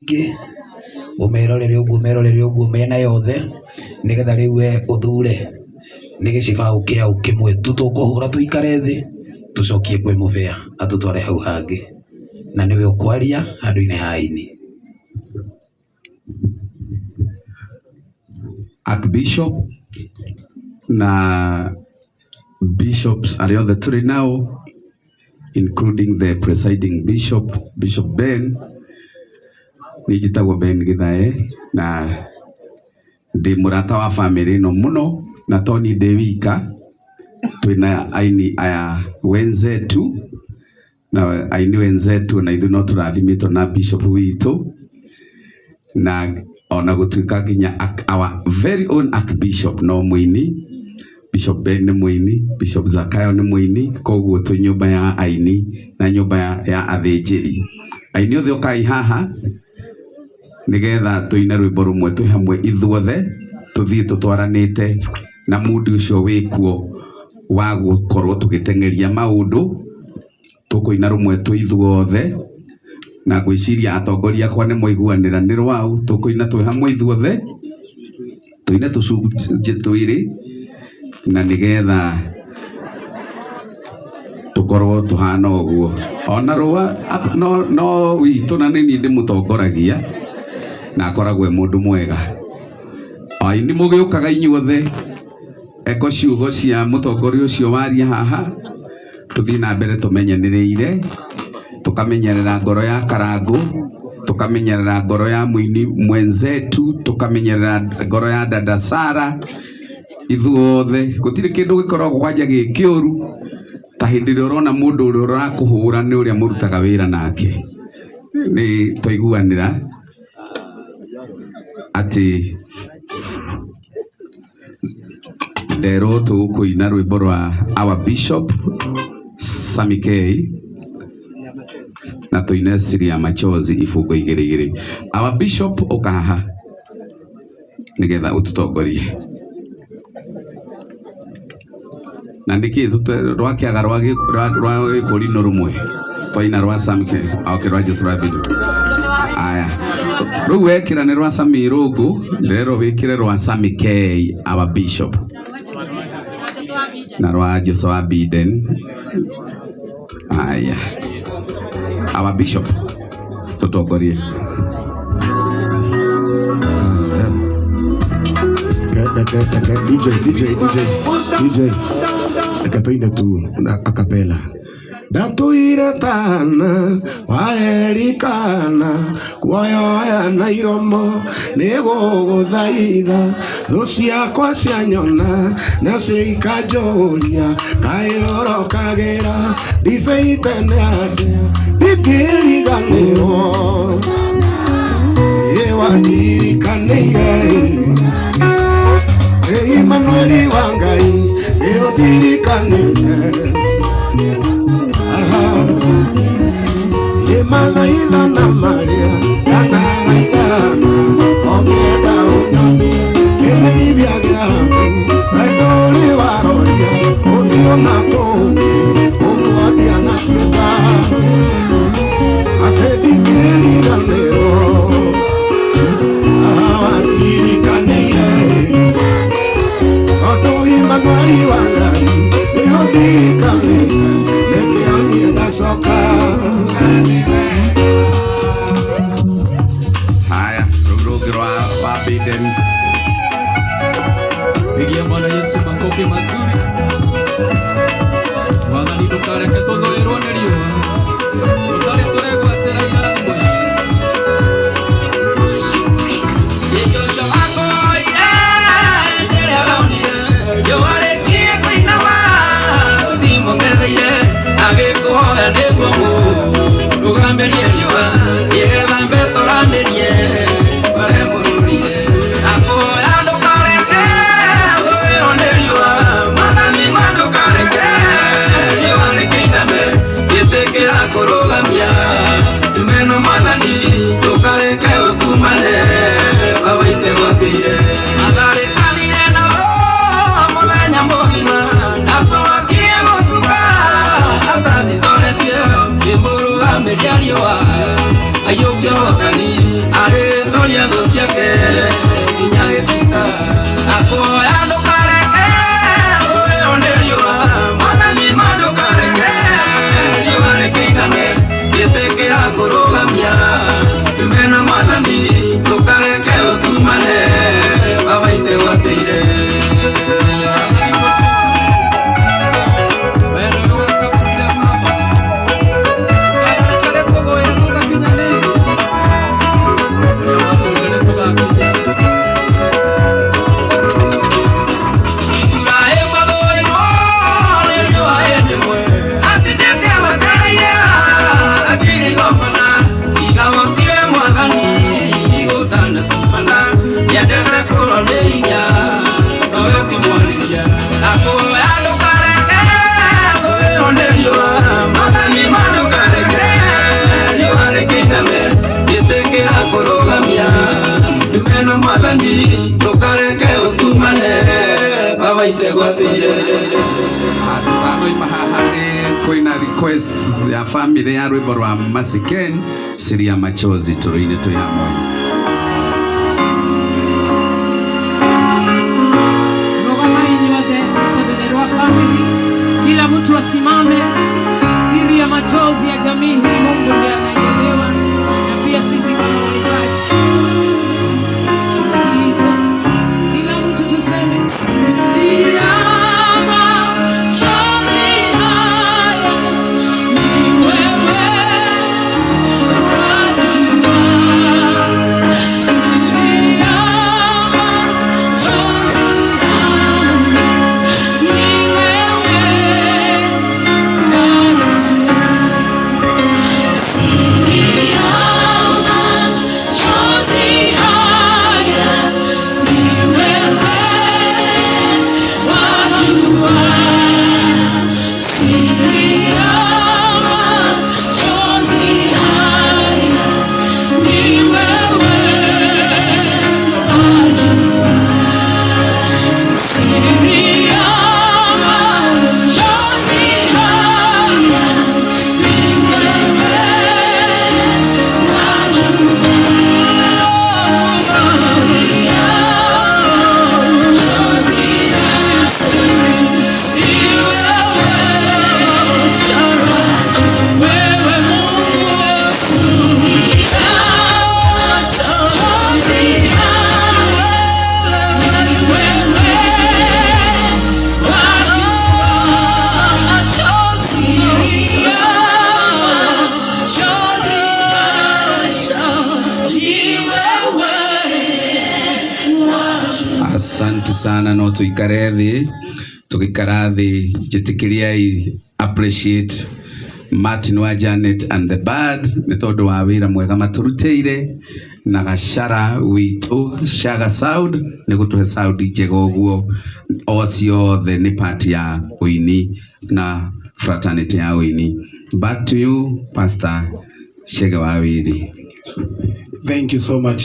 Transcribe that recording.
Ingĩ ũmerorere ũguo ũmerorere ũguo mĩena yothe nĩgetha rĩu we ũthure nĩ gĩcibaũ kĩaũ kĩmwe tu tũkũhũra tũikare thĩ tũcokie kwĩ mũbĩa atũtware hau hangĩ na nĩwe ũkwaria handũ-inĩ ha aini. Archbishop na bishops arĩa othe tũrĩ nao including the presiding bishop, Bishop Ben. Niĩ njĩtagwo Ben Gĩthae na ndĩ mũrata wa bamĩrĩ ĩno mũno, na to niĩ ndĩ wika, twĩna aini aya wenzetu na aini wenzetu, na ithuĩ no tũrathimĩtwo na bishop witũ, na ona gũtuĩka nginya our very own archbishop no mũini, Bishop Ben nĩ mũini, Bishop Zakayo nĩ mũini, koguo twĩ nyũmba ya aini na nyũmba ya athĩnjĩri. Aini othe ũkai haha nĩgetha tũine rwĩmbo rũmwe twĩ hamwe ithuothe, tũthiĩ tũtwaranĩte na mundi ũcio wĩkuo wa gũkorwo tũgĩteng'eria maũndũ. Tũkũina rũmwe twĩ ithuothe, na ngwĩciria atongoria akwa nĩ mwaiguanĩra nĩ rwau, tũkũina twĩ hamwe ithuothe, tũine tũcunjĩ twĩrĩ, na nĩgetha tũkorwo tũhana ũguo. Ona rũa no witũ na nĩ niĩ ndĩmũtongoragia, na akoragwo e mũndũ mwega. Aini mũgĩũkaga inyuothe, eko ciugo cia mũtongoria ũcio waria haha, tũthiĩ na mbere tũmenyanĩrĩire, tũkamenyerera ngoro ya Karangũ, tũkamenyerera ngoro ya mũini mwenzetu, tũkamenyerera ngoro ya dada Sara, ithuothe gũtirĩ kĩndũ gĩkoragwo kwanja gĩ kĩũru ta hĩndĩ ĩrĩa ũrona mũndũ ũrĩa ũrakũhũra nĩ ũrĩa mũrutaga wĩra nake. Nĩ twaiguanĩra atĩ nderwo tũkũina rwĩmbo rwa our bishop Sammy K na tũine Siri ya Machozi ibungo igĩrĩ igĩrĩ. Our bishop ũka haha nĩgetha ũtũtongorie. Na nĩkĩ rwakĩaga rwa gĩkũrinũ rũmwe twaina rwa Sammy K? Okay, rwa Jesu rwa Bishop. Aya, rĩu wekĩra nĩ rwa Sammy Irũngũ, ndĩrerwo wĩkĩre rwa Sammy K our bishop na rwa Joshua Biden. Aya, our bishop tũtongorie. Reke, DJ, DJ, DJ, DJ. Reke tũine tu na acapella. Ndatũire tana wa Elikana, kuoyoya na iromo nĩgũgũthaitha, thũ ciakwa cianyona nacio ikanjũria, kaĩ ũrokagĩra ndibei tene atĩa, ndingĩriganĩrwo ĩ wandirikanĩire. Ĩ Emmanueli wa Ngai, ĩ ũndirikanĩte. Aha. Ĩ mathaithana marĩa ndanathaithana, ũngĩenda ũnyonie kĩmenyithia gĩaku, wendo ũrĩ waroria ũthiũ na kũngĩ, ũguo ndianatuĩka atĩ ndingĩriganĩrwo. Aha, wandirikanĩire tondũ Emmanueli wa Ngai nĩ ũndirikanĩte, nĩkĩo niĩ ndacoka. Haya, rũu rũngĩ rwa wa Biden. Pigia Bwana Yesu makofi mazuri. Mwathani ndũkareke tũthũĩrwo nĩ riũa, tũtarĩ tũregwatĩra irathimo ici. Joshua wakoire rĩrĩa wonire riũa rĩkirie kũinama, ũcimũng'etheire agĩkũhoya nĩguo rũgamĩrie riũa nĩgetha mbetũranĩrie bare mũrũrire. Akũhoya ndũkareke thũĩrwo nĩ riũa, Mwathani ma ndũkareke riũa rĩkĩiname, gĩtĩkĩra Ũrwo nĩ hinya nowe ũkĩmwarĩria. Ndakũhoya ndũkareke thũĩrwo nĩ riũa, Mwathani ma ndũkareke riũa rĩkĩiname, njĩtĩkĩra kũrũgamia ndume na Mwathani, ndũkareke ũtumane, Baba itegwatĩire. Tũtanoima haha nĩ kwĩna request ya family ya rwĩmbo rwa Masiken Siri ya Machozi tũrũine twĩ hamwe. Rũgamai inyuothe tondũ nĩ rwa family. Kila mtu asimame. Siri ya machozi ya jamii hii Mungu ndiye anaielewa, na pia sisi kama waimbaji. Jesus. Kila mtu tuseme siri ya machozi haya ni wewe wajua. Siri ya machozi haya ni wewe wajua. Siri ya machozi haya ni wewe wajua. Siri ya machozi haya ni wewe wajua. Siri ya machozi haya ni wewe wajua. Siri ya machozi ni wewe wewe Mungu. Siri ya machozi haya ni wewe wajua. Siri ya machozi haya ni wewe wajua. Asante sana, no tuikare thĩ, tũgĩikara thĩ njĩtĩkĩriai appreciate Martin wa Janet and the Band nĩ tondũ wa wĩra mwega matũrutĩire, na Gachara witũ Shaga Sound nĩ gũtũhe sound njega ũguo. O ciothe nĩ part ya ũini na fraternity ya ũini. Back to you, Pastor Chege wa Wiri. Thank you so much.